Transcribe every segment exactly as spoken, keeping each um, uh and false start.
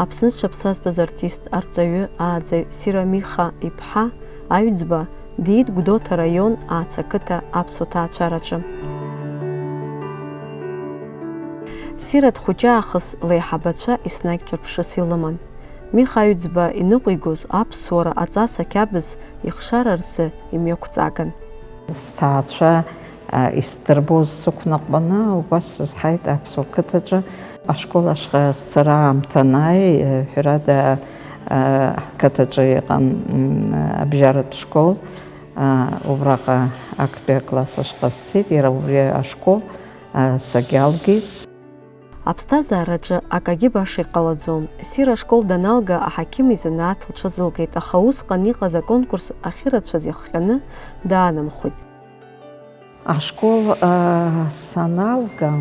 Аԥсны зҽаԥсазтәыз артист, арҵаҩы, ааӡаҩ Сира Миха иԥҳа Аҩӡба диит Гәдоуҭа раион Ааца ақыҭа аԥсуа ҭаацәараҿы. Сира дхәыҷы аахыс леиҳабацәа еснагь ҿырԥшыс илыман. Миха Аҩӡба иныҟәигоз аԥсуара аҵас ақьабз ихшара рзы имҩақәҵаган. Сҭаацәа, а, исдырбоз сықәнаҟәаны, убас сызҳаит аԥсуа қыҭаҿы. Ашкол ашҟа сцара аамҭа анааи, э, ҳәарада, а, ҳқыҭаҿы иҟан, м, абжьаратә школ, а, убраҟа актәи акласс ашҟа сцеит, иара убри ашкол, а, сагьалгеит. Аԥсҭазаараҿы акагьы баша иҟалаӡом. Сира ашкол даналга, аҳақьым изанааҭ лҽазылкит, аха усҟан иҟаз аконкурс ахьырацәаз ихҟьаны даанамхәит. Ашкол, а, саналга,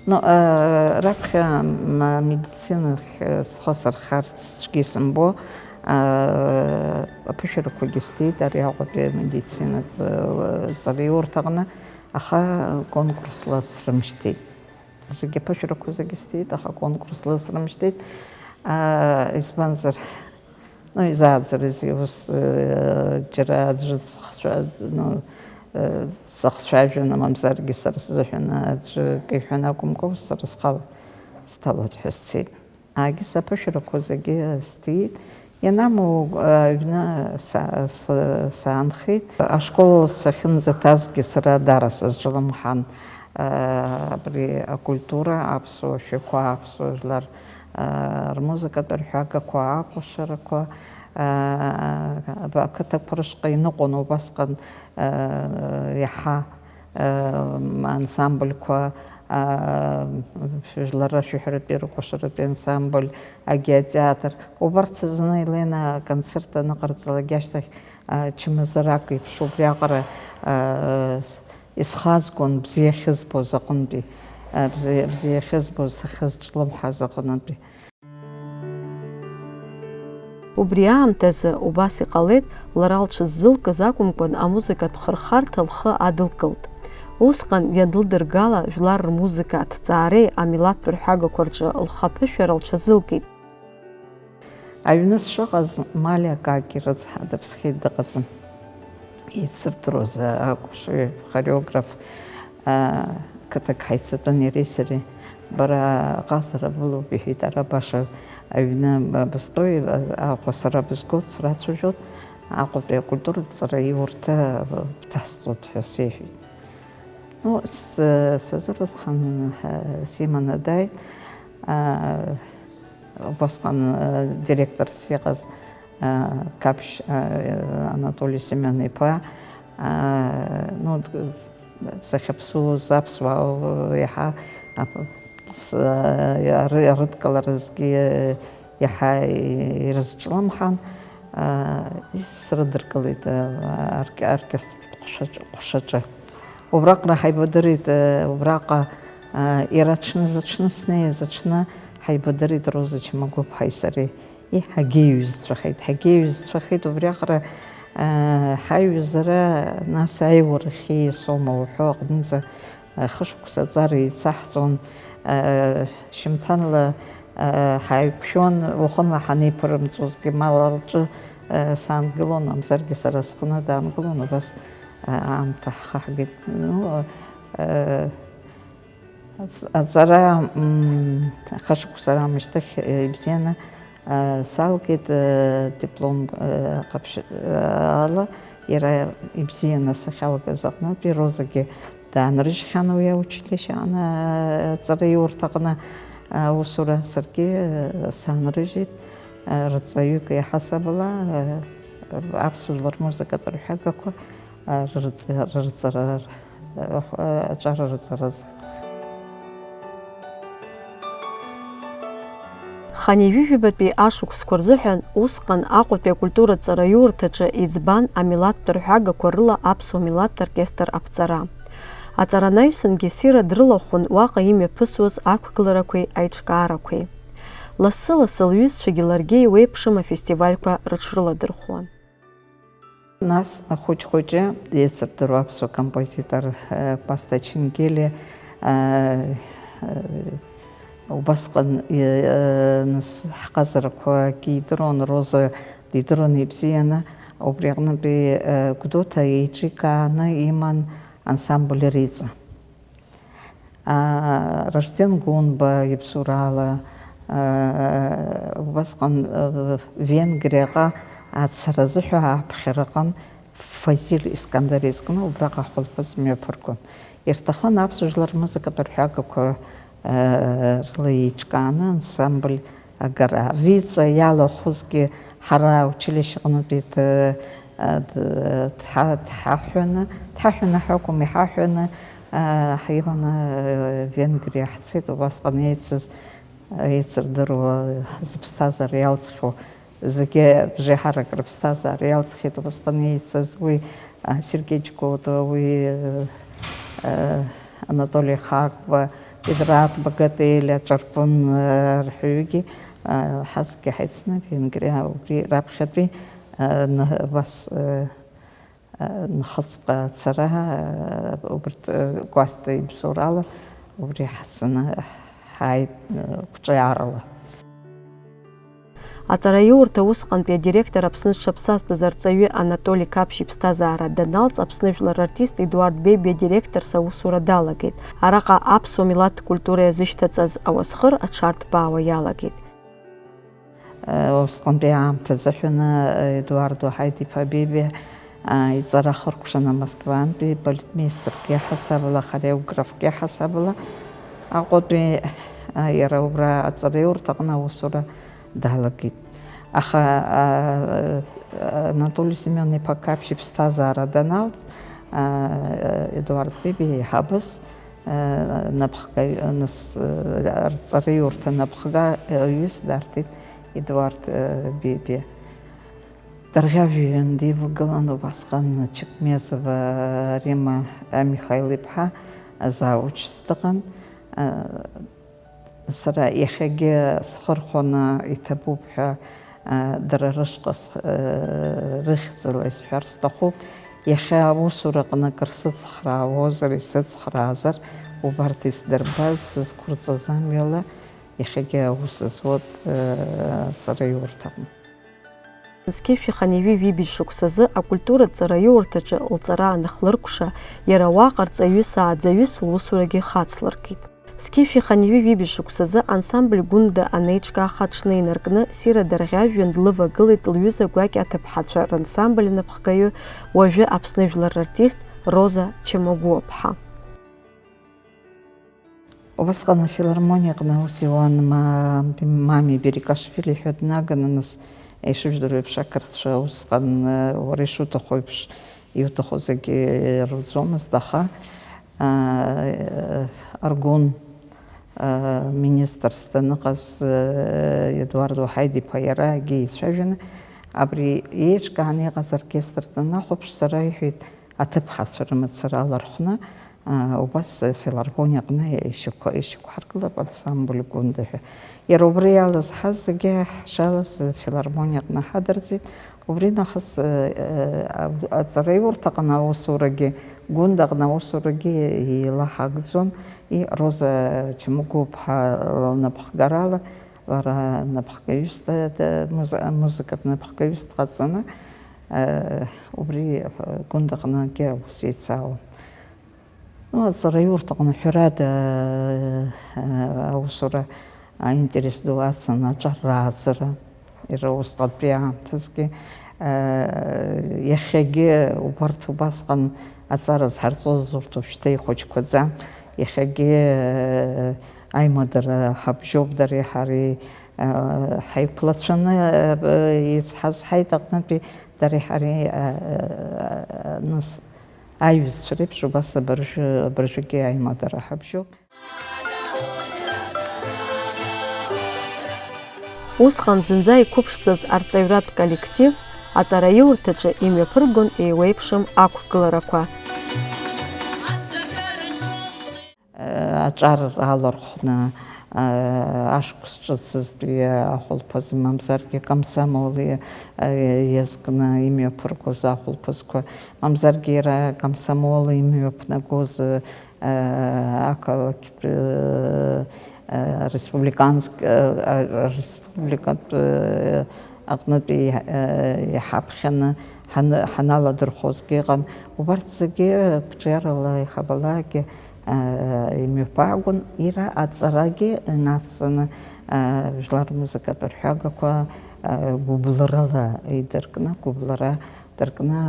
ну, а, раԥхьа, м, медицинахь, а, схы сырхарц цәгьа исымбо, а, аԥышәарақәагьы сҭеит ари Аҟәатәи амедицинатә, а, ҵараиурҭаҟны, аха конкурсла срымшьҭит. Зегьы аԥышәарақәа зегьы сҭеит, аха конкурсла срымшьҭит. Аа, избанзар, ну, изааӡарызеи ус, э, џьара аӡәы дсыхцәа-, ну, э, дсыхцәажәаны, мамзаргьы сара сзыҳәан аӡәы акы иҳәан акәымкәа, ус сара схала сҭалоит ҳәа сцеит. Егьыс аԥышәарақәа зегьы сҭиит. Ианаму, аҩны са-, са-, саанхеит. Ашкол сахьынӡаҭазгьы сара даара сазҿлымҳан, абри акультура, аԥсуа шәақәа, аԥсуа жәлар рмузыкатә рҳәагақәа, акәашарақәа, ақыҭақәа рышҟа иныҟәон убасҟан иаҳа ансамбльқәа, жәлар ашәаҳәаратәи рыкәашаратәи ансамбль, агеотеатр. Убарҭ зны Елена аконцерт аныҟарҵалак ашьҭахь, чмазарак еиԥш, убриаҟара исхазгон бзиа ахьызбоз аҟынтәи, бзиа, бзиа ахьызбоз, сахьызҿлымҳаз аҟынтәи. Убри аамҭазы убас иҟалеит, лара лҽыззылкыз акәымкәан, амузыкатә хырхарҭа лхы адылкылт. Усҟан ианлыдыргала, жәлар рмузыка аҭҵаареи амилаҭтә рҳәагақәа рҿы лхаԥышәара лҽазылкит. Аҩны сшыҟаз, Малиа Каки рыцҳа дыԥсхьеит, дыҟаӡам. Еицырдыруаз акәшаҩ, хореограф, аа, қыҭак ҳаицатәын иареи сареи. Бара аҟазара былоуп, иҳәеит, ара баша аҩны бызтәои, Аҟәа сара бызгоит, срацәажәоит, Аҟәатәи акультуратә ҵараиурҭа бҭасҵоит ҳәа сеиҳәеит. Ну, с-, сазыразхан, ҳа-, симаны дааит. Аа, Убасҟан, э, директорс иҟаз, э, Қаԥшь, э, Анатоли Семен-иԥа, э, ну, д-, сахьаԥсуаз аԥсуаа, э, иаҳа, ап-, с-, э, ры-, рыдкыларазгьы, э, иаҳа ирызҿлымҳан, э, срыдыркылеит, э, орке-, оркестр ҟәшаҿ-, ҟәшаҿы. Убраҟара ҳаибадырит, э, убраҟа, э, иара аҽны зыҽны снеиз аҽны ҳаибадырит Роза Чмагәыԥҳаи сареи. Еҳагьы иҩызцәахеит, ҳагьы иҩызцәахеит, убриаҟара, э, ҳаиҩызара, нас аиуарахьы иасоума уҳәо аҟнынӡа, э, хышықәса аҵара еицаҳҵон, э, шьымҭанла, э, ҳаиқәшәон, уахынла ҳанеиԥырымҵуазгьы, ма лара лҿы, э, саангылон, мамзаргьы сара сҟны даангылон, убас, э, аамҭа ҳхаҳгеит. Ну, э, Аҵ-, аҵара, м, хышықәса раамышьҭахь, э, ибзианы, э, салгеит, э, диплом, э, ҟаԥшь-, э, ала, иара ибзианы сахьалгаз аҟнытәи Розагьы даанрыжьхьан уи аучилишье аҟны, э, аҵараиурҭаҟны, э, аусура. Саргьы, э, саанрыжьит, э, рҵаҩык иаҳасабала, э, аԥсуа жәлар рмузыкатә рҳәагақәа, э, рырҵ-, рырҵара аҿар рҵараз. Хынҩажәижәабатәи ашықәсқәа рзыҳәан усҟан Аҟәатәи акультуратә ҵараиурҭаҿы иӡбан амилаҭтә рҳәагақәа рыла аԥсуа милаҭтә оркестр аԥҵара. Аҵаранаҩсангьы Сира дрылахәын уаҟа имҩаԥысуаз ақәгыларақәеи аиҿкаарақәеи. Лассы-лассы лҩызцәагьы ларгьы еиуеиԥшым афестивальқәа рыҽрыладырхәуан. Нас ахәыҷ-хәыҷы еицырдыруа аԥсуа композитор, э, Кәасҭа Ченгелиа, э, э, Убасҟан, э, нас ҳҟазарақәагьы идыруан, Роза дидыруан ибзианы, убри аҟнытәи, э, Гәдоуҭа еиҿикааны иман ансамбль Риҵа. А, Ражден Гәынба иԥсураала, а, убасҟан, а, Венгриаҟа ацара азыҳәа аԥхьараҟан Фазиль Искандар изкны убраҟа ахәылԥаз мҩаԥыргон. Ирҭахын аԥсуа жәлар рмузыкатә арҳәагақәа, а, рыла еиҿкааны ансамбль агара. Риҵа иалахәызгьы ҳара аучилишье аҟнытәи д-, д-, дҳа-, дҳаҳәаны, дҳаҳәаны ҳәа акәым, иҳаҳәаны, а, ҳаибаны, а, Венгриа ҳцеит, убасҟан еицыз, а, еицырдыруа, зыԥсҭазаара иалҵхьоу, зегьы абжеиҳарак рыԥсҭазаара иалҵхьеит, убасҟан еицыз уи, а, Сергеи Џьгәыдуа, уи, а, а, Анатоли Хагба, Педрат Багателиа, Ҿарпын, а, рҳәаҩыгьы, а, ҳазегьы ҳаицны Венгриа, убри раԥхьатәи, а, н-, абас, а, а, нхыҵҟа ацара, а, убарҭ, а, Кәасҭа ибзоурала убри ҳацаны ҳааит, а, қәҿиарала. Аҵараиурҭа усҟантәи адиректор Аԥсны зҽаԥсазтәыз арҵаҩы Анатоли Қаԥшь иԥсҭазаара даналҵ, Аԥсны жәлар рартист Едуард Бебиа директорс аусура далагеит. Араҟа аԥсуа милаҭтә культура иазышьҭаҵаз ауасхыр аҽарҭбаауа иалагеит. Усҟантәи аамҭазы ҳәаны Едуардо Ҳаиҭ-иԥа Бебиа, а, иҵара ахыркәшаны Москвантәи полицмеистерк иаҳасабала, хореографк иаҳасабала Аҟәатәи, а, иара убра аҵараиурҭаҟны аусура далагеит. Аха, а, Анатоли Семион-иԥа Қаԥшь иԥсҭазаара даналҵ, а, Едуард Бебиа еиҳабыс, а, напхгаҩ-, нас, а, арҵараиурҭа напхгаҩыс дарҭеит Едуард, а, Бебиа. Дарӷьажәҩан дивагылан убасҟан Чекмезова Римма Михаил-иԥҳа завучс дыҟан. Сара иахьагьы схы рхәаны иҭабуп ҳәа, дара рышҟа сх-, рыхьӡала исҳәар сҭахуп. Иахьа аусураҟны акыр сыцхраауазар, исыцхраазар, убарҭ исдырбаз, сызқәырҵаз амҩала иахьагьы аус зуеит, аҵараиурҭаҟны. Зқьи жәшәи хынҩажәи жәибжь шықәсазы акультуратә ҵараиурҭаҿы лҵара анахлыркәша, иара уаҟа рҵаҩыс-ааӡаҩыс лусурагьы хацлыркит. Зқьи жәшәи хынҩажәи жәибжь шықәсазы ансамбль Гәында анеиҿкааха аҽны инаркны, Сира Дарӷьажәҩан длывагылеит лҩыза гәакьа аҭыԥҳацәа рансамбль анапхгаҩы, уажәы Аԥсны жәлар рартист Роза Чамагәуаԥҳа. Убасҟан афилармониаҟны аус иуан Ма-, Мами Берикашвили ҳәа днаганы, нас, ишыжәдыруа еиԥш, ақырҭцәа усҟан, уара ишуҭаху еиԥш, иуҭаху зегьы руӡомызт, аха, а, Аргун, а, министрс даныҟаз, а, Едуардо Ҳаиҭ-иԥа иара егьи ицәажәаны, абри еиҿкааны иҟаз оркестр данахәаԥш, сара, иҳәеит, аҭыԥҳацәа рымацара алархәны, аа, убас афилармониаҟны ишьақәа-, ишьақәҳаргылап ансамбль Гәында ҳәа. Иара убри иалаз ҳазегьы ҳшалаз афилармониаҟны ҳадырҵеит. Убри нахыс, э, э, аҵараиурҭаҟны аусурагьы, Гәындаҟны аусурагьы еилаҳагӡон. И Роза Чамагәуаԥҳа лнапхгарала, лара напхгаҩыс да-, да-, музы-, амузыкатә напхгаҩыс дҟаҵаны, э, убри, э, Гәындаҟныгьы аус еицаауан. Ну, аҵараиурҭаҟны ҳәарада, э, аусура аинтерес ду ацын, аҿар рааӡара, иара усҟантәи аамҭазгьы, э, иахьагьы убарҭ убасҟан аҵара зҳарҵоз урҭ уажәшьҭа ихәыҷқәаӡам, иахьагьы, э, аимадара ҳабжьоуп дареи ҳареи, э, ҳаиқәлацәаны, э, еицҳазҳаит аҟнытәи дареи ҳареи, э, э, э, нас, Аиҩызцәа реиԥш убас абыржәы, абыржәгьы аимадара ҳабжьоуп. Усҟан зынӡа иқәыԥшӡаз арҵаҩратә коллектив аҵараиурҭаҿы имҩаԥыргон еиуеиԥшым ақәгыларақәа. Аҿар алархәны, Ашықәс ҿыцызтәи ахәылԥазы, мамзаргьы акомсомол иазкны имҩаԥыргоз ахәылԥазқәа, мамзаргьы иара акомсомол имҩаԥнагоз ақалақьтә, республиканск, республикатә аҟнытәи иҳаԥхьаны ҳаналадырхәозгьы ыҟан. Убарҭ зегьы қәҿиарала иахьабалакгьы имҩаԥаагон, иара аҵарагьы инацҵаны, жәлар рмузыкатә рҳәагақәа гәыблрала идыркны, гәыблра дыркны,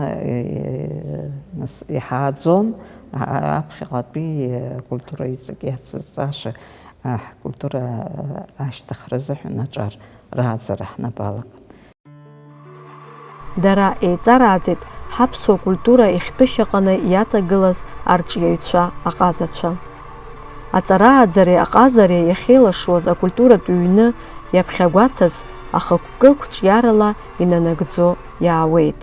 нас иҳааӡон, аԥхьаҟатәи акультура иҵегь иацызҵаша, ҳкультура ашьҭыхра азыҳәан аҿар рааӡара ҳнапы алакын. Дара еиҵарааӡеит ҳаԥсуа культура ихьтәышьаҟаны иаҵагылаз арҿиаҩцәа, аҟазацәа. Аҵарааӡареи аҟазареи иахьеилашуаз акультуратә ҩны иаԥхьагәаҭаз ахықәкы қәҿиарала инанагӡо иаауеит.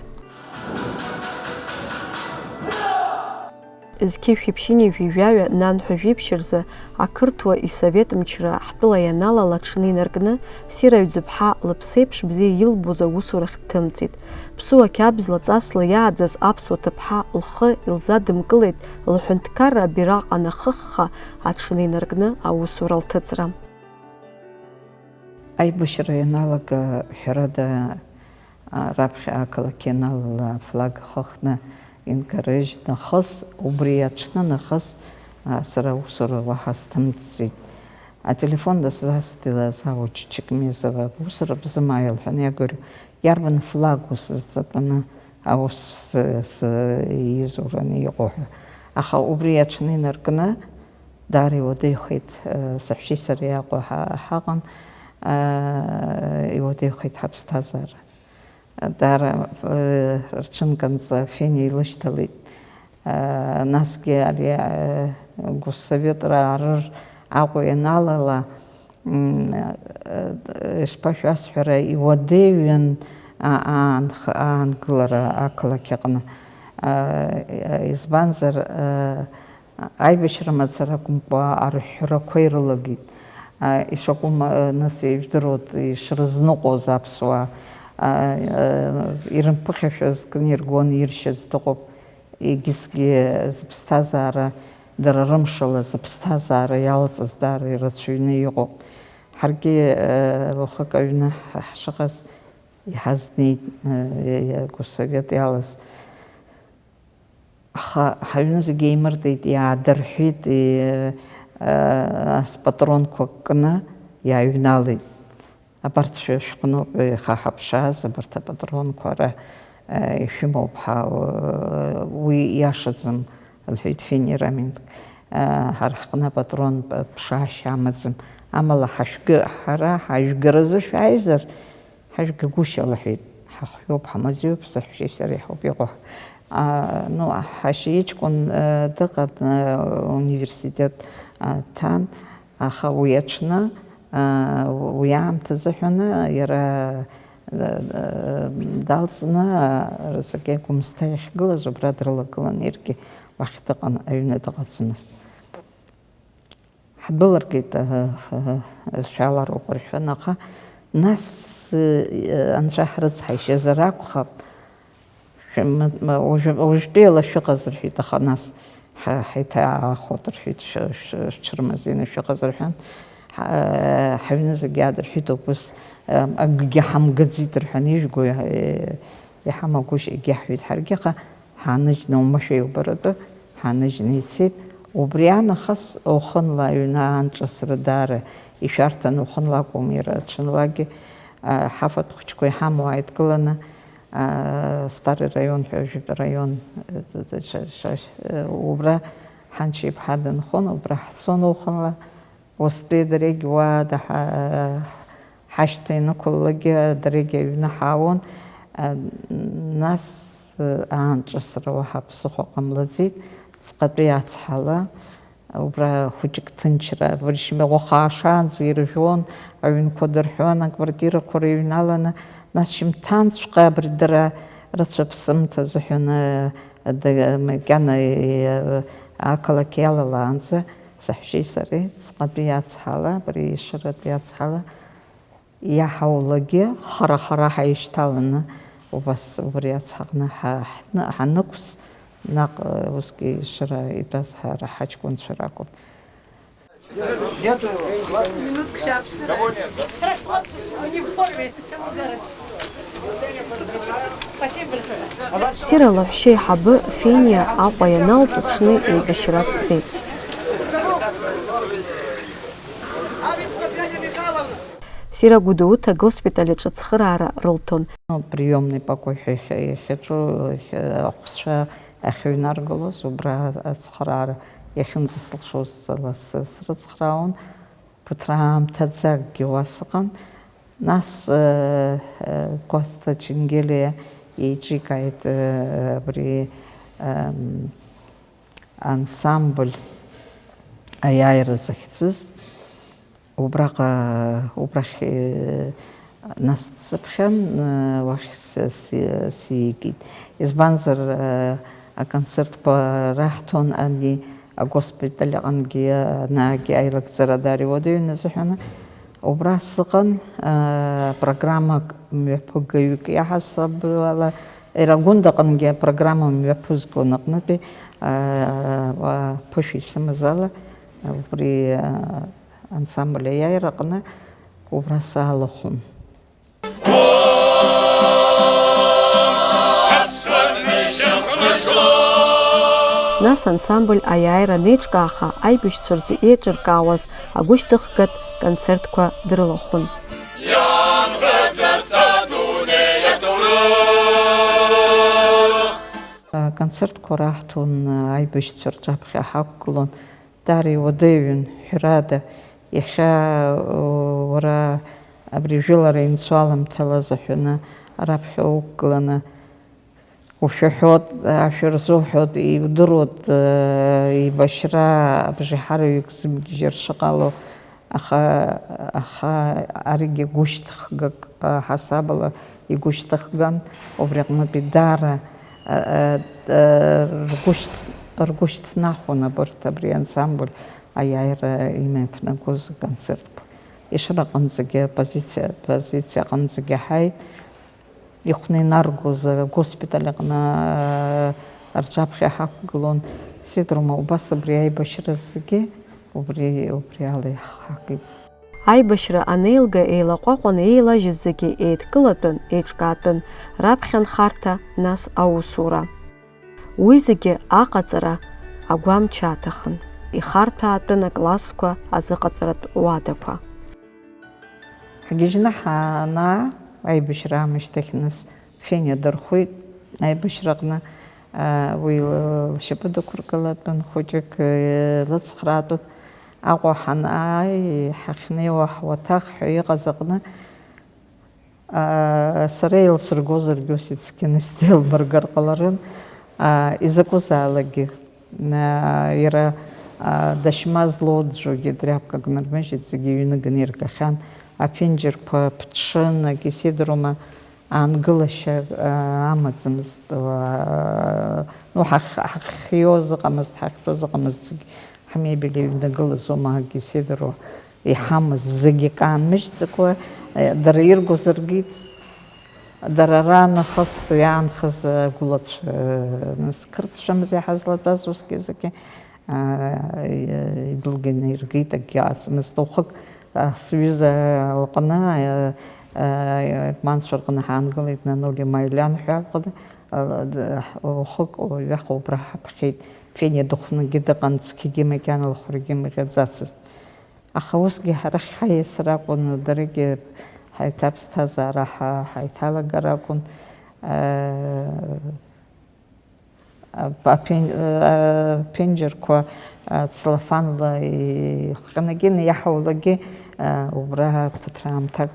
Зқьи жәшәи ԥшьынҩажәи жәаҩа нанҳәа жәиԥшь рзы ақырҭуа исовет мчра ҳтәыла ианалала аҽны инаркны, Сираҩӡыԥҳа лыԥсеиԥш бзиа илбоз аусурахь дҭымҵит. Ԥсуа қьабз лаҵасла иааӡаз аԥсуа ҭыԥҳа лхы илзадымкылеит лҳәынҭқарра абираҟ анахыхха аҽны инаркны аусура лҭыҵра. Аибашьра ианалага, ҳәарада, раԥхьа ақалақь ианалала афлаг хыхны инкарыжь нахыс, убри аҽны нахыс, сара аусура уаҳа сҭымҵӡеит. Ателефон дысзасҭеит Зауч Чекмезова, усура бзымааи лҳәан, иагәырҩ, иарбан флаг усызҵатәаны аус изураны иҟоу ҳәа. Аха убри аҽны инаркны, даара иуадаҩхеит, саҳәшьеи сареи Аҟәа ҳа-, ҳаҟан, иуадаҩхеит ҳаԥсҭазаара. Даара, рҽынканӡа Фениа илышьҭалеит. Насгьы ари, гәсоветра аарыр Аҟәа ианалала, ишԥашәасҳәара, иуадаҩын аан-, аангылара ақалақь аҟны. Избанзар, аибашьра мацара акәымкәа, арҳәрақәа ирылагеит. Ишакәым, нас, ижәдыруеит ишрызныҟәоз аԥсуаа. Ирымԥыхьашәаз кны иргон, иршьыз дыҟоуп. Егьысгьы зыԥсҭазаара, дара рымшала зыԥсҭазаара иалҵыз даара ирацәаҩны иҟоуп. Ҳаргьы, уахык аҩны ҳшыҟаз иҳазнеит, агәсовет иалаз. Аха ҳаҩны зегьы еимырдеит, иаадырҳәит, и-, а, ас патронқәак кны иааҩналеит. Абарҭ шәа-, шәҟәноуп иаха ҳаԥшааз, абарҭ апатронқәа ара, а, ишәымоуп ҳәа, уи иашаӡам, лҳәеит Фени Раминк. А, ҳара ҳҟны апатрон п-, ԥшаашьа амаӡам. Амала ҳашәгы-, ҳара ҳажәгаразы шәааизар, ҳажәгагәышьа, лҳәеит, ҳахҩоуп, ҳамазеиуп, саҳәшьеи сареи ҳауп иҟоу. А, ну, ҳашьа иҷкәын, э, дыҟан, э, университет, а, ҭан, аха уи аҽны, а, уи аамҭазы ҳәаны иара, э, э, далҵны, а, рҵаҟа Гәымсҭа иахьгылаз убра дрылагылан, иаргьы уахь дыҟан, аҩны дыҟаӡамызт. Ҳдәылыргеит, шәалароуп рҳәан, аха нас, анцәа ҳрыцҳаишьазар акәхап, шәы-, м-, м-, уажә-, уажәтәи ала шәыҟаз рҳәеит, аха нас ҳа-, ҳаиҭаахоит рҳәеит, шәы-, шәы-, шәҽырмазеины шәыҟаз рҳәан, ҳа-, ҳаҩны зегьы аадырҳәит, убыс, ам, акгьы ҳамгаӡеит рҳәан, ижәго иаҳ-, иҳамагәышьа егьаҳҳәеит ҳаргьы, аха ҳааныжьны, оумашәа иубаратәы ҳааныжьны ицеит. Убри аан нахыс уахынла аҩны аанҿасра даара ишәарҭан, уахынла акәым, иара аҽынлагьы, а, ҳафатә хәыҷқәа иҳамоу ааидкыланы, а, Старый район ҳәа, жәытә раион, э, ш-, ш-, ш-, э, убра ҳаншьа-иԥҳа дынхон, убра ҳцон уахынла. Устәи дарегь уа даҳа-, ҳашьҭа инықәыллакгьы, дарегь аҩны ҳаауан. Нас, аанҿасра уаҳа ԥсыхәа ҟамлаӡеит, ҵҟатәи ацҳала, убра хәыҷык ҭынчра, абыржәы уаха аашаанӡа иржәуан, аҩнқәа дырҳәуан, аквартирақәа рыҩналаны, нас шьымҭанҵәҟьа абри дара рацәа ԥсымҭа азыҳәан, д-, макьана, ақалақь иалалаанӡа, Саҳәшьеи сареи ҵҟатәи ацҳала, абри Ешыратәи ацҳала иаҳаулагьы хара-хара ҳаишьҭаланы, убас убри ацҳаҟны ҳа-, ҳны-, ҳанықәс, наҟ, усгьы Ешыра итәаз ҳара ҳаҷкәынцәа ракәын. Сира лаҳәшьа еиҳабы Фениа Аҟәа ианалҵ аҽны еибашьра дцеит. Сира Гәдоуҭа агоспиталь аҿы ацхыраара рылҭон. Приёмный покой ҳәа иахьа-, иахьаҿу, иахьа-, ахәцәа ахьыҩнаргалоз, убра ацхыраара иахьынӡасылшоз ала с-, срыцхраауан. Ԥыҭраамҭаӡакгьы уа сыҟан. Нас, э, э, Кәасҭа Ченгелиа еиҿикааит, э, абри, эм, ансамбль аиааира захьӡыз. Убраҟа, убрахь, э, нас дсыԥхьан, э, уахь с-, с-, сигеит. Избанзар, э, аконцертқәа раҳҭон ани агоспиталь аҟынгьы, анаагьы аилагӡара даара иуадаҩын азыҳәан. Убра сыҟан, э, программак мҩаԥыгаҩык иаҳасабала, Ирагәында аҟынгьы апрограмма мҩаԥызгон аҟнытәи, э, ԥышәа исымаз ала, убри, э, ансамбль аиааира аҟны убра саалахәын. Нас ансамбль аиааира анеиҿкааха, аибашьцәа рзы еиҿыркаауаз агәышьҭыхгатә концертқәа дрылахәын. Аконцертқәа раҳҭон, аибашьцәа рҿаԥхьа ҳақәгылон. Даара иуадаҩын, ҳәарада, иахьа, уара абри жәылара инцәаламҭалаз аҳәаны раԥхьа уқәгыланы ушәаҳәот, ашәа рзуҳәот, иудыруот, еибашьра абжеиҳараҩык зымгьежьыр шыҟало, аха, аха аригьы гәышьҭыхгак, ҳасабала игәышьҭыхган, убри аҟнытәи даара, ргәышьҭ-, ргәышьҭнахуан абарҭ абри ансамбль аиааира имҩаԥнагоз аконцертқәа. Ешыра аҟынӡагьы, апозициа, апозициа аҟынӡагьы ҳааит. Ихәны инаргоз агоспиталь аҟны, э, рҿаԥхьа ҳақәгылон. Сидрома убас абри аибашьра зегьы убри, убри ала иаҳхагеит. Аибашьра анеилга еилаҟәаҟәаны еилажьыз зегьы еидкылатәын, еиҿкаатәын, раԥхьа анхарҭа, нас аусура. Уи зегьы аҟаҵара агәамч аҭахын, ихарҭәаатәын аклассқәа азыҟаҵаратә уадақәа. Ҳгьежьны ҳаанаа, аибашьра аамышьҭахь нас Фениа дырхәит аибашьраҟны, уи лшьапы дықәыргылатәын, хәыҷык лыцхраатәын. Аҟәа ҳанааи, ҳахьнеиуа ҳуаҭах ҳәа иҟаз аҟны, сара еилсыргозаргьы ус ицқьаны сзеилмыргар ҟаларын, изакәызаалакгьы. Иара дашьма злоу аӡәгьы дриаԥкак нырмыжьит, зегьы ҩныганы иргахьан. Аԥенџьырқәа ԥҽын, акисидрома аангылашьа амаӡамызт. Ну, ҳахь-, ҳахьиоз ыҟамызт, ҳахьтәоз ыҟамызт, зегь ҳмебель ҩнагылаз ума акисидрома иҳамаз зегьы каанмыжьӡакәа, дара иргоз ргеит. Дара раанахыс иаанхаз агәылацәа, нас, қырҭцәамзи ҳазлатәаз усгьы зегьы, ибылгьаны иргеит, акгьы ыҟаӡамызт. Уахык, сҩыза лҟны, Ерманцәа рҟны ҳаангылеит, Нанули Маилиан ҳәа лҟны, уахык, ҩаха убра ҳаԥхьеит. Фениа дыхәнагьы дыҟан, цқьагьы макьана лхәрагьы мӷьаӡацызт. Аха усгьы ҳара ҳаиасыр акәын, даргьы ҳаиҭаԥсҭазаара ҳа-, ҳаиҭалагар акәын. Аԥен-, аԥенџьырқәа целлофанла ихҟьаны иаҳаулагьы, убра ԥыҭраамҭак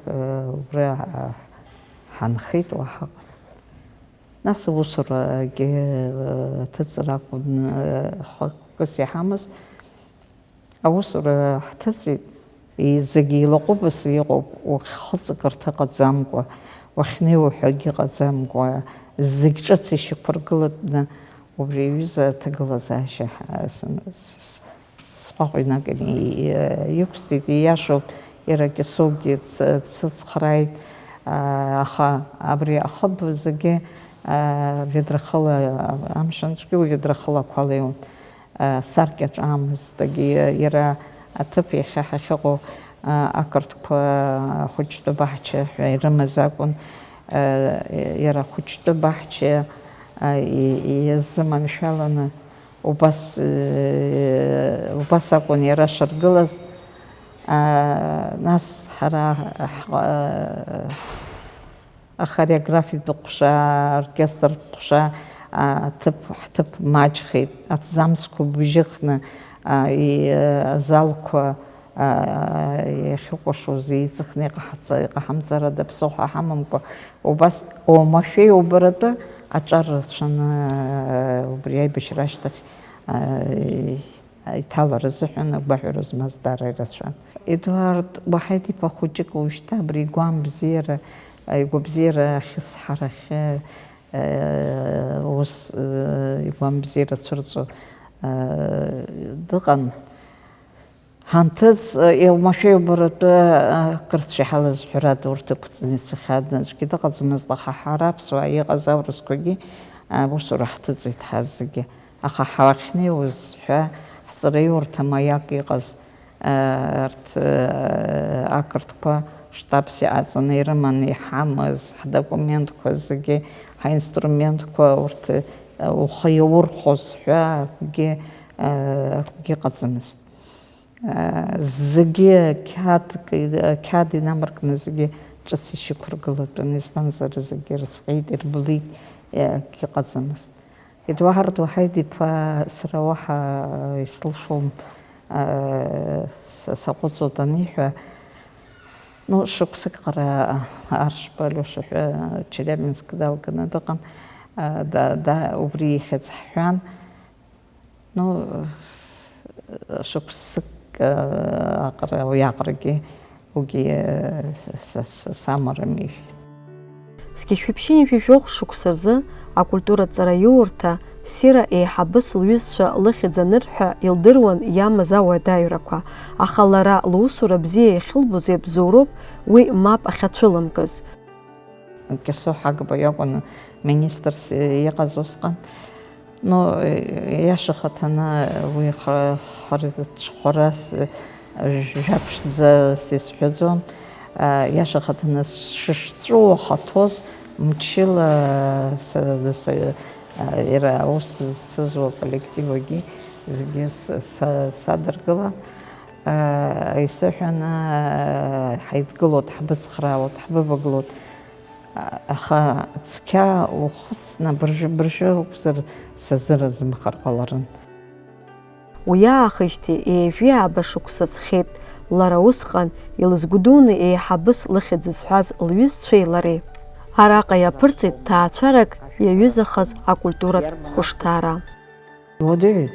убра ҳанхеит, уаҳа ыҟан. Нас аусурагьы ҭыҵыр акәын хықәкыс иҳамаз. Аусура ҳҭыҵит, зегьы илаҟәыбаса иҟоуп, уахьхыҵакырҭа ыҟаӡамкәа, уахьнеиуа ҳәагьы ыҟаӡамкәа, зегь ҿыц ишьақәыргылатәны убри аҩыза аҭагылазаашьа ҳа-, сан-, с-, с-, Сҟәаҟә инаганы иқәсҵеит, ииашоуп, иара Кьасоугьы дсыцхрааит, аха абри ахыб зегьы ведрахыла, амшын цәгьоу ведрахылақәа леиуан, саркьаҿ аамызтагьы иара аҭыԥ иахьа ҳахьыҟоу ақырҭқәа ахәыҷтәы баҳча ҳәа ирымаз акәын, иара ахәыҷтәы баҳча иазыманшәаланы, Убас, убас акәын иара шыргылаз, нас ҳара ахореографитә ҟәша, аоркестр ҟәша, аҭыԥ, ҳҭыԥ маҷхеит, аҭӡамцқәа бжьыхны, азалқәа, иахьыкәашоз еиҵыхны иҟаҳҵа-, иҟаҳамҵарада ԥсыхәа ҳамамкәа, убас оумашәа иубаратәы аҿар рацәаны, убри аибашьра ашьҭахь, иҭалар азыҳәан агәаҳәара змаз даара ирацәан. Едуард Уаҳаид-иԥа хәыҷык уажәшьҭа абри игәамбзиара, игәабзиара ахьысҳарахьы, ус, игәамбзиара цәырҵуа, дыҟан. Ҳанҭыҵ, иоумашәа иубаратәы, ақырҭцәа иҳалаз ҳәарада, урҭ ықәҵны ицахьан, аӡәгьы дыҟаӡамызт, аха ҳара аԥсуаа иҟаз аурысқәагьы, аусура ҳҭыҵит ҳазегьы. Аха ҳахьнеиуаз ҳәа ҳҵараиурҭа маиак иҟаз, арҭ, ақырҭқәа штабс иҟаҵаны ирыманы иҳамаз, ҳдокументқәа зегьы, ҳаинструментқәа урҭ, ухы иаурхәоз ҳәа акгьы, акгьы ыҟаӡамызт. Зегьы қьаад, қьаад инамаркны зегьы ҿыц ишьақәыргылатәын, избанзар, зегьы рыцҟьеит, ирблит, акгьы ыҟаӡамызт. Едуард Уаҳаид-иԥа сара уаҳа исылшом, са-, саҟәыҵуеит аниҳәа, ну, шықәсык ҟара Аршба Алиоша ҳәа Челябинск далганы дыҟан, да-, да-, убри ихьӡ ҳҳәан, Ну, шықәсык, э, аҟара, уи аҟарагьы, уигьы, э, са, са, самарым, иҳәеит. Зқьи жәшәи ԥшьынҩажәи жәохә шықәса рзы акультура ҵараиурҭа ссира еиҳабыс лҩызцәа лыхьӡ анырҳәа илдыруан иамаз ауадаҩрақәа, аха лара лусура бзиа иахьылбоз иабзоуроуп уи мап ахьацәылымкыз. Кьасоу Ҳагба иакәын министрс иҟаз усҟан. Ну, иаша хаҭаны уи ха-, хар-, ҽхәарас, жәаԥшӡас исҳәаӡом. Иаша хаҭаны сшышҵәыуо хаҭоз, мчыла са-, са-, иара аус зцызуа аколлективагьы зегьы с-, са-, садыргылан. Исыҳәаны, ҳаидгылоит, ҳбыцхраауеит, ҳбывагылоит. Аха цқьа ухәыцны, абыржәы-абыржәы акәзар, сазыразымхар ҟаларын. Уи аахижьҭеи ҩажәи ааба шықәса ҵхьеит, лара усҟан илызгәдуны еиҳабыс лыхьӡ зҳәаз лҩызцәеи лареи. Араҟа иаԥырҵит ҭаацәарак иаҩызахаз акультуратә хәышҭаара. Иуадаҩын,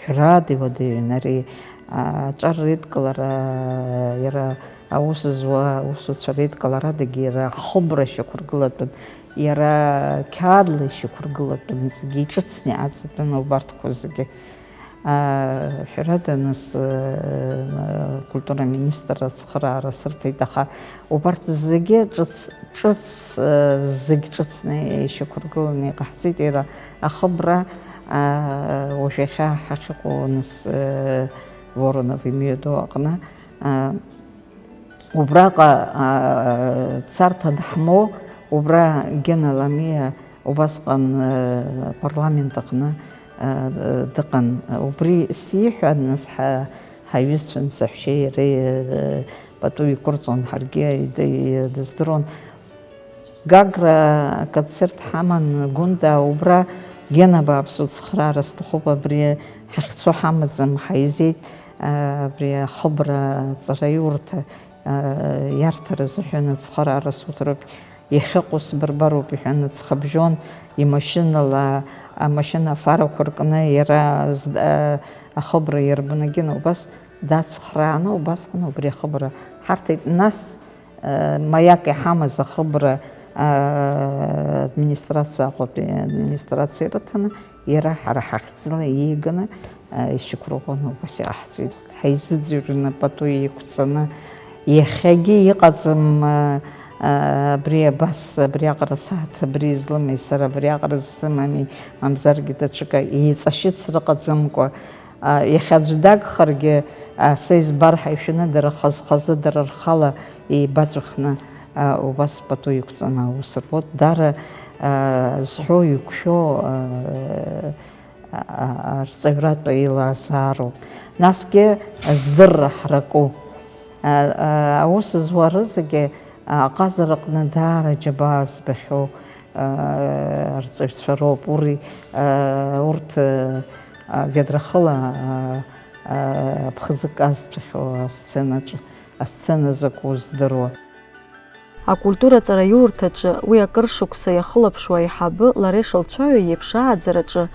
ҳәарада иуадаҩын, ари, а, аҿар реидкылара, иара аус зуа аусуцәа реидкыларадагьы иара ахыбра шьақәыргылатәын, иара қьаадла ишьақәыргылатәын, зегьы иҿыцны иҟаҵатәын убарҭқәа зегьы. А, ҳәарада, нас, а, акультура аминистр ацхыраара сырҭеит, аха убарҭ зегьы ҿыц, ҿыц, а, зегь ҿыцны ишьақәыргыланы иҟаҳҵеит, иара ахыбра, а, уажә иахьа ҳахьыҟоу, нас, а, Воронов имҩаду аҟны, а, Убраҟа, аа, царҭа даҳмоу, убра Гена Ламиа убасҟан, э, апарламент аҟны, э, дыҟан. Убри сиҳәан, нас ҳа-, ҳаҩызцәан саҳәшьеи иареи, э, пату иқәырҵон, ҳаргьы ида-, иа-, дыздыруан. Гагра аконцерт ҳаман, Гәында, убра Гена бааԥс уцхраара сҭахуп, абри ҳахьцо ҳамаӡам, ҳаизеит, абри ахыбра аҵараиурҭа иарҭар азыҳәан ацхыраара суҭароуп, иахьыҟоу сбырбароуп, иҳәан, аҵхыбжьон имашьынала, амашьына афарақәа ркны иара зд-, ахыбра иарбаны Гена убас дацхрааны, убасҟан убри ахыбра ҳарҭеит. Нас Маиак иҳамаз ахыбра Администрациа Аҟәатәи администрациа ирыҭаны, иара ҳара ҳахьӡала ииганы, а, ишьақәырӷәӷәаны убас иҟаҳҵеит. Ҳаизыӡырҩны пату еиқәҵаны, иахьагьы иҟаӡам, а, а, абри абас, абриаҟара асааҭ абри излымеи, сара абриаҟара зсымами, мамзаргьы даҽакы, еиҵашьыцра ыҟаӡамкәа, а, иахьа аӡә дагхаргьы, а, са избар ҳәа ишәаны дара хаз-хазы, дара рхала еибаҵәахны, а, убас пату иқәҵаны аус руеит. Даара, а, зҳәо, иқәшәо, а, а, а, арҵаҩратә еилазаароуп. Насгьы здырра ҳаракуп. А, а, аус зуа рызегьы, а, аҟазараҟны даара џьабаа збахьоу, а, арҵаҩцәа роуп. Ури, а, урҭ, а, а, ведрахыла, а, а, ԥхӡык азҭәахьоу асценаҿы, асцена закәу здыруа. Акультура аҵараиурҭаҿы уи акыр шықәса иахылаԥшуа аиҳабы лара ишылцәажәо еиԥш ааӡараҿы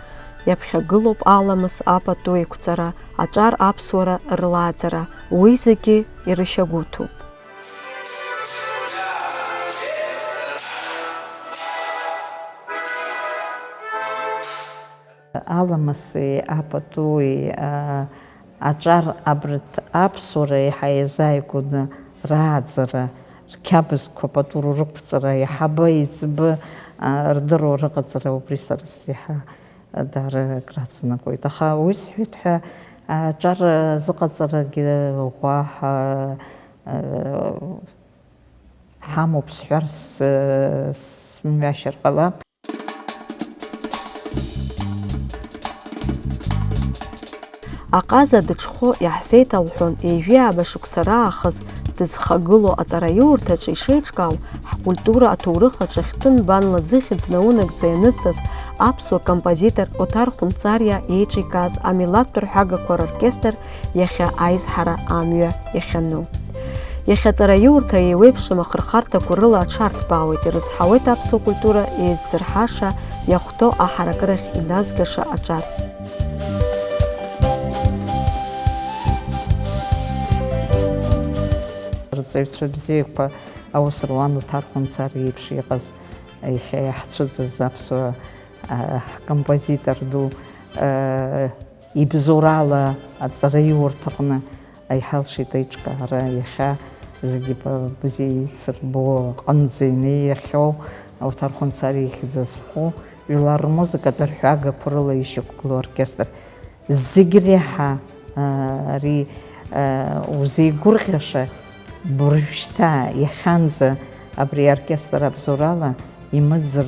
иаԥхьагылоуп аламыс апату еиқәҵара, аҿар аԥсуара рлааӡара, уи зегьы ирышьагәыҭуп. Аламыси апатуи, а, аҿар абрҭ аԥсуара еиҳа иазааигәаны рааӡара, рқьабзқәа пату рықәҵара, еиҳабы, еиҵбы, а, рдыруа рыҟаҵара убри сара сзы еиҳа даара акраҵанакуеит. Аха уи сҳәеит ҳәа, аҿар зыҟаҵарагьы уаҳа, а, ҳамоуп сҳәар с-, сымҩашьар ҟалап. Аҟаза дыҽхәо иаҳзеиҭалҳәон ҩажәи ааба шықәса раахыс дызхагылоу аҵараиурҭаҿы ишеиҿкаау ҳкультура аҭоурых аҿы хьтәы нбанла зыхьӡ наунагӡа ианыҵаз аԥсуа композитор Оҭар Хәынҵариа еиҿикааз амилаҭтә рҳәагақәа роркестр иахьа аизҳара амҩа иахьану. Иахьа аҵараиурҭа еиуеиԥшым ахырхарҭақәа рыла аҽарҭбаауеит, ирызҳауеит аԥсуа культура еиззырҳаша, иахәҭоу аҳаракырахь иназгаша аҿар. Рҵаҩцәа бзиақәа аус руан Оҭар Хәынҵариа иеиԥш иҟаз, иахьа иаҳцәыӡыз аԥсуа, а, ҳкомпозитор ду, а, ибзоурала аҵараиурҭаҟны аиҳалшеит аиҿкаара, иахьа зегьы ба-, бзиа еицырбо аҟынӡа инеихьоу Оҭар Хәынҵариа ихьӡ зху жәлар рмузыкатә арҳәагақәа рыла ишьақәгылоу оркестр. Зегь реиҳа, а, ари, а, узеигәырӷьаша, уажәшьҭа иахьанӡа абри аоркестр абзоурала имыӡыр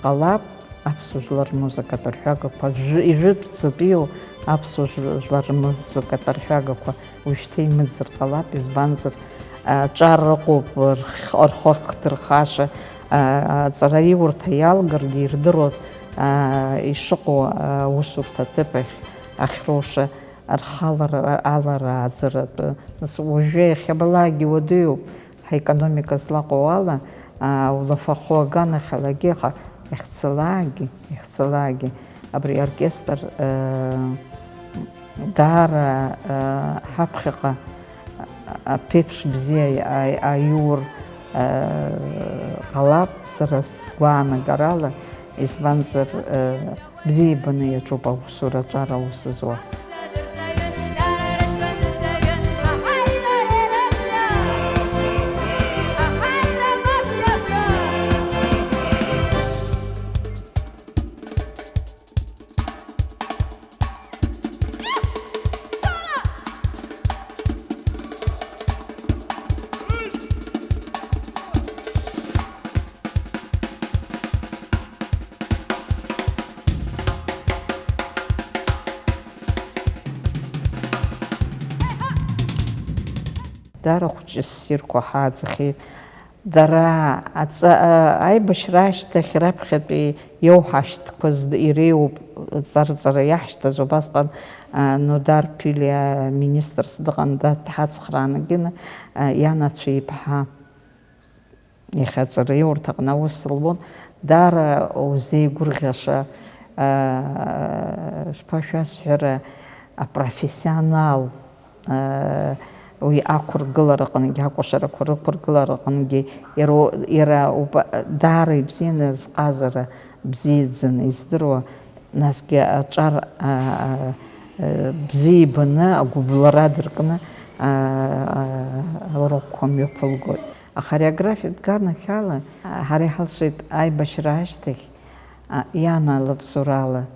ҟалап аԥсуа жәлар рмузыкатә арҳәагақәа, жәы-, ижәытәӡатәиу аԥсуа жәлар рмузыкатә арҳәагақәа уажәшьҭа имыӡыр ҟалап, избанзар, аҿар ыҟоуп, рх-, рхы ахҭырхаша, а, аҵараиурҭа иалгаргьы ирдыруан, а, ишыҟоу аусурҭа аҭыԥ ахь, ахьроуша рхалара, алара ааӡаратәы. Нас уажәы иахьабалакгьы уадаҩуп, ҳаекономика злаҟоу ала, а, улафахәы аганахьалагьы, аха иахьцалакгьы, иахьцалакгьы, абри аоркестр, э, даара, э, ҳаԥхьаҟа аԥеиԥш бзиа аи-, аиур, э, ҟалап, сара сгәаанагарала, избанзар, э, бзиа ибаны иаҿуп аусура аҿар аус зуа. Даара хәыҷы ссирқәа ҳааӡахьеит. Дара аҵа-, а, аибашьра ашьҭахь раԥхьатәи иоуҳашьҭқәаз иреиуоуп ҵарҵара иаҳшьҭаз. Убасҟан, а, Нодар Ԥилиа министрс дыҟан, да-, дҳацхраанагены, а, ианацәа иԥҳа. Иахьа аҵараиурҭаҟны аус луан, даара узеигәырӷьаша, аа, шԥашәасҳәара, апрофессионал, аа, Уи ақәыргылараҟынгьы, акәашарақәа рықәыргылараҟынгьы иара, иара уб-, даара ибзианы зҟазара бзиаӡаны издыруа, насгьы аҿар, а, а, а, бзиа ибаны, агәыблра дыркны, а, а, аурокқәа мҩаԥылгоит. Ахореографиатә ганахьала ҳара иҳалшеит аибашьра ашьҭахь, а, Иана Лабзурала.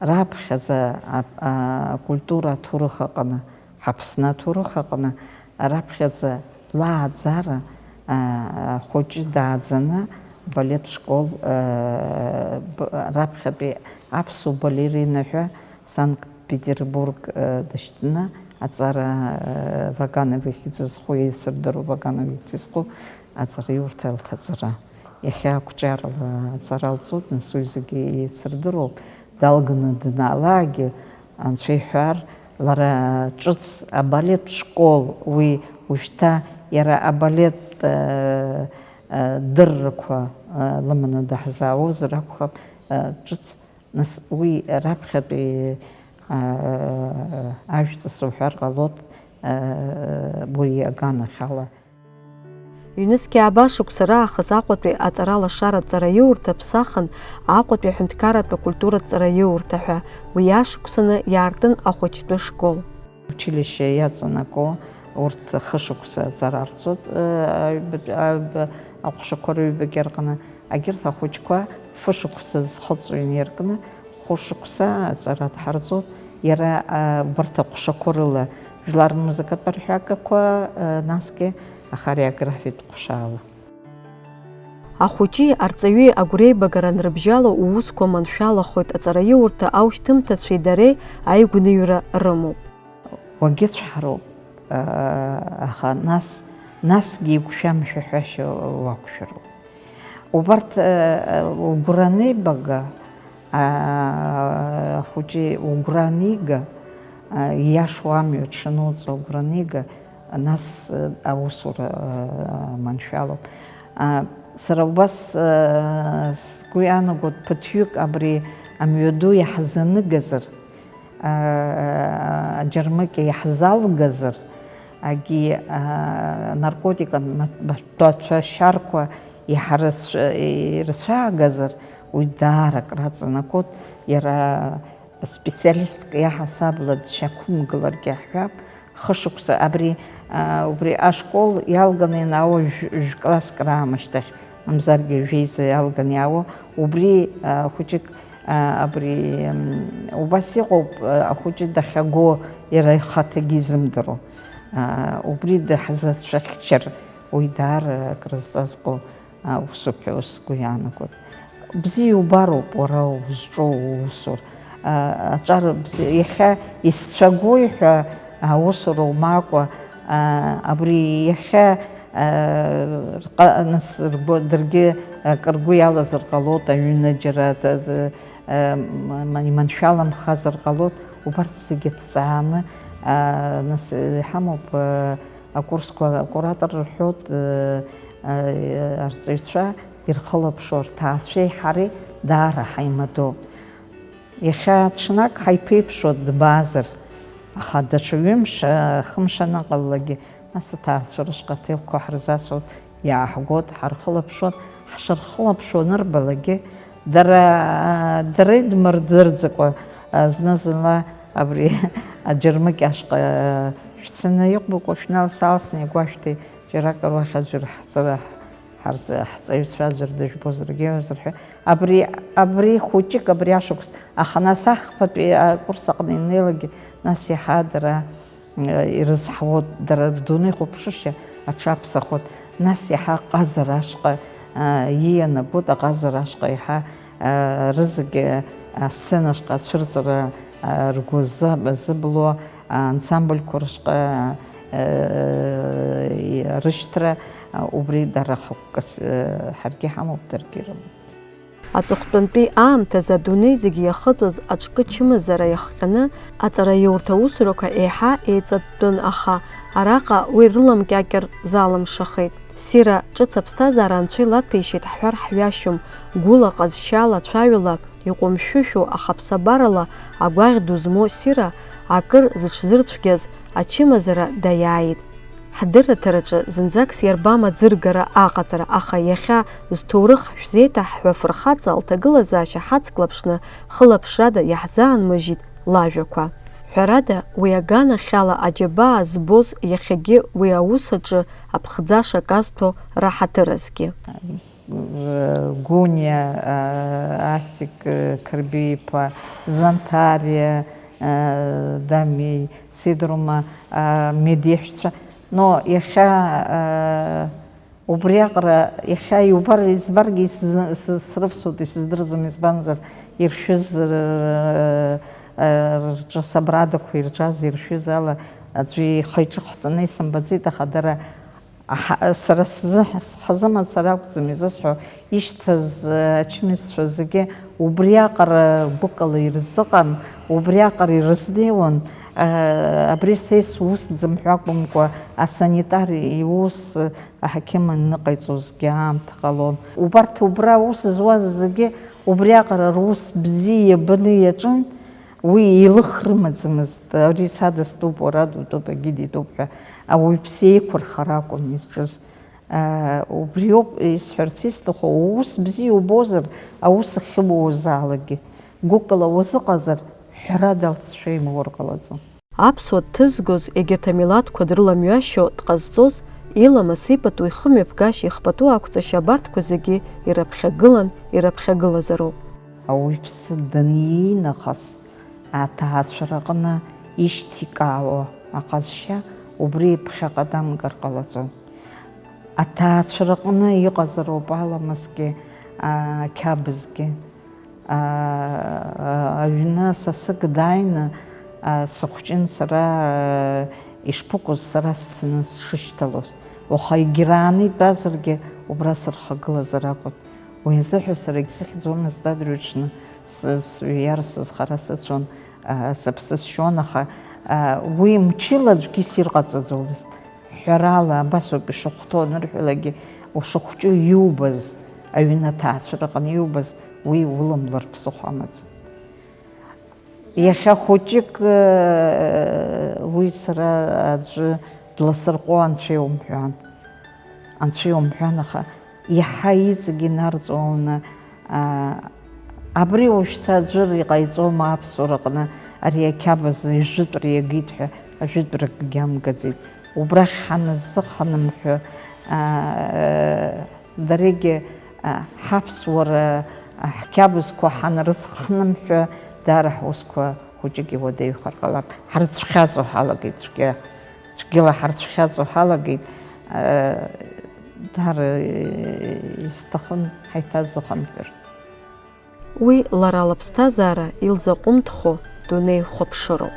Раԥхьаӡа ап-, а-, акультура аҭоурых аҟны, Аԥсны аҭоурых аҟны раԥхьаӡа лааӡара, а, ахәыҷы дааӡаны абалет школ, а, б-, раԥхьатәи аԥсуа балерина ҳәа Санкт-Петербург, а, дышьҭны аҵара, а, Вагановых изызху, еицырдыруа Вагановых изызху аҵараиурҭа лҭаҵара. Иахьа ақәҿиарала аҵара лҵоит, нас уи зегьы еицырдыруоуп. Далганы данаалаагьы, анцәа иҳәар, лара ҿыц абалет школ, уи ушьҭа иара абалет, э, э, дыррақәа, э, лыманы даҳзаауазар акәхап, э, ҿыц, нас уи раԥхьатәи, э, ажәҵыс уҳәар ҟалоит, э, уи аганахьала. Ҩнызқьи ааба шықәса раахыс Аҟәатәи аҵаралашаратә ҵараиурҭа ԥсахын Аҟәатәи аҳәынҭқарратә акультуратә ҵараиурҭа ҳәа, уи иашықәсаны иаартын ахәыҷтәы школ. Училище иаҵанаго урҭ хышықәса аҵара арҵоит, э, аҩбатә-, аҩба-, аҟәшақәа рыҩбагьы рҟны. Агьырҭ ахәыҷқәа фышықәса зхыҵуа инаркны, хәышықәса аҵара дҳарҵоит, иара, а, убарҭ аҟәшақәа рыла, жәлар рмузыкатә арҳәагақәа, а, насгьы ахореографиатә ҟәшаала. Ахәыҷи арҵаҩи агәреибагара анрыбжьало уусқәа маншәалахоит, аҵараиурҭа аушьҭымҭацәеи дареи аигәныҩра рымоуп. Уагьыцәҳароуп, аа, аха нас, насгьы игәшәамшәа ҳәашьа уақәшәароуп. Убарҭ, аа, угәра анеибага, аа, ахәыҷы угәра анига, аа, ииашоу амҩа дшануҵо угәра анига, нас, аа, аусура, аа, маншәалоуп. Аа, сара убас, аа, сгәы иаанагоит, ԥыҭҩык абри амҩаду иаҳзаныгазар, аа, аџьармыкьа иаҳзалгазар, агьи, аа, наркотикатә ма-, маҭәашьарқәа иаҳа рацәа-, ирцәаагазар, уи даара акраҵанакуеит, иара специалистк иаҳасабала дшьақәымгыларгьы ҳҳәап, хышықәса абри, аа, убри ашкол иалганы ианаауа жәә-, жәкласск раамышьҭахь, мамзаргьы жәеиза иалганы иаауа, убри, аа, хәыҷык, аа, абри, м, убас иҟоуп, аа, ахәыҷы дахьаго иара ихаҭагьы изымдыруа. Аа, убри даҳзацәыхьчар, уи даара акрызҵазкуа, аа, усуп ҳәа сгәы иаанагоит. Бзиа убароуп уара узҿу уусур. Аа, аҿар бзиа, иахьа исцәагои ҳәа аусура умакәа, аа, абри иахьа, аа, рҟа-, нас ргәы-, даргьы акы ргәы иалазар ҟалоит, аҩны џьара т-, т-, аа, м-, м-, иманшәаламхазар ҟалоит, убарҭ зегьы ҭҵааны, аа, нас иҳамоуп, аа, акурсқәа, акуратор рҳәоит, аа, аа, арҵаҩцәа ирхылаԥшуа рҭаацәеи ҳареи даара ҳаимадоуп. Иахьа ҽнак ҳаиԥеиԥшуа дбазар, аха даҽа ҩымш, хымш аныҟалалакгьы, нас аҭаацәа рышҟа аҭелқәа ҳарзасуан, иааҳгоит, ҳархылаԥшуан, ҳшырхылаԥшуа анырбалакгьы, дара, дара идмырдырӡакәа, зны-зынла абри аџьармыкьа ашҟа шәцаны иҟәбақәа шәналс-аалсны иагәашәҭеи, џьаракыр уахь аӡәыр ҳҵара ҳарҵ-, ҳҵаҩцәа аӡәыр дыжәбозаргьы иоуазар ҳәа. Абри, абри хәыҷык, абри ашықәс, аха нас ахԥатәи акурс аҟны инеилагьы, нас иаҳа дара, э, ирызҳауоит, дара рдунеихәаԥшышьа аҽаԥсахоит, нас иаҳа аҟазара ашҟа, э, иианагоит, аҟазара ашҟа иаҳа, э, рызегьы асцена ашҟа ацәырҵра, э, ргәы зы-, зыблуа, аансамбльқәа рышҟа, э, рышьҭра, э, убри дара хықәкыс, э, ҳаргьы ҳамоуп, даргьы ирымоуп. Аҵыхәтәантәи аамҭазы адунеи зегьы иахыҵыз аҿкы чымазара иахҟьаны, аҵараиурҭа аусурақәа еиҳа еиҵатәтәын, аха араҟа уи рыламкьакьар залымшахеит. Ссира ҿыц аԥсҭазаара Анцәа илаҭәеишьеит ҳҳәар ҳҩашьом, гәыла, ҟазшьала, цәаҩала, иҟәымшәышәу, аха ԥсабарала агәаӷь ду змоу ссира акыр зыҽзырцәгьаз ачымазара даиааит. Ҳдырраҭараҿы зынӡак сиарбам аӡыргара аҟаҵара, аха иахьа зҭоурых шәзеиҭаҳҳәо афырхаҵа лҭагылазаашьа ҳацклаԥшны хылаԥшрада иаҳзаанмыжьит лажәақәа. Ҳәарада, уи аганахьала аџьабаа збоз иахьагьы уи аус аҿы аԥхӡаша казҭо раҳаҭыразгьы. Гуниа, Астик, Қырбеи-иԥа, Занҭариа, Дамеи, Сидрума, Медеҳәцәа. Но иахьа убриаҟара, иахьа иубар, избаргьы исзы-, сы-, срывсуеит, исыздырӡом, избанзар, иршәыз, рҿы сабрадақәа ирҿаз, иршәыз ала аӡәы ихы-иҿы хҵаны исымбаӡеит, аха дара Аҳа, сара сзы, схазы мацара акәӡам изысҳәо, ишьҭаз, э, ачымазцәа зегьы убриаҟара гәыкала ирзыҟан, убриаҟара ирызнеиуан, э, абри са исусӡам ҳәа акәымкәа, асанитар иус, э, аҳақьым аныҟаиҵозгьы аамҭа ҟалон. Убарҭ убра аус зуаз зегьы убриаҟара рус бзиа иабаны иаҿын, Уи еилых рымаӡамызт, ари садыстәуп, уара дутәуп, егьи дитәуп ҳәа ауаҩԥсы еиқәырхара акәын изҿыз. Убриоуп исҳәарц исҭаху, уус бзиа убозар, аус ахьыбуазаалакгьы, гәыкала уазыҟазар, ҳәарада алҵшәа имоур ҟалаӡом. Аԥсуа дҭызгоз егьырҭ амилаҭқәа дрыламҩашьо дҟазҵоз, иламыс ипату ихымҩаԥгашьа ихпату ақәҵашьа абарҭқәа зегьы ираԥхьагылан, ираԥхьагылазароуп. Ауаҩԥсы даниинахыс аҭаацәараҟны ишьҭикаауа аҟазшьа убри иԥхьаҟа дамгар ҟалаӡом. Аҭаацәараҟны иҟазароуп аламысгьы, ақьабзгьы. Аҩны сасык дааины сыхәҷын сара, ишԥыкәыз сара сцаны сшышьҭалоз. Уаха егьрааны итәазаргьы убра сырхагылазар акәын. Уи азыҳәа сара егьсыхьӡомызт адырҩаҽны, сыҩар сызхара сыцәон, сыԥсы сшьон, аха уи мчыла аӡәгьы исирҟаҵаӡомызт. Ҳәарала, абас ауп ишыхәҭоу анырҳәалакгьы, ушыхәҷу иубаз аҩны аҭаацәараҟны иубаз, уи уламлар ԥсыхәа амаӡам. Иахьа хәыҷык уи сара аӡәы дласырҟәуа анцәа иумҳәан. Анцәа иумҳәан, аха иаҳа иҵегь инарҵауланы, аа, абри уажәшьҭа аӡәыр иҟаиҵома аԥсуараҟны ари ақьабз жәытәра иагеит ҳәа ажәытәракгьы амгаӡеит. Убрахь ҳаназыхнымҳәы, аа, дарегьы, аа, ҳаԥсуара, ҳқьабзқәа ҳанрызхнымҳәы, даара ҳусқәа хәыҷык иуадаҩхар ҟалап. Ҳарцәхьаҵуа ҳалагеит цәгьа. Цәгьала ҳарцәхьаҵуа ҳалагеит, даара исҭахын ҳаиҭазыхынҳәыр. Уи лара лыԥсҭазаара илзаҟәымҭхо дунеихәаԥшыроуп.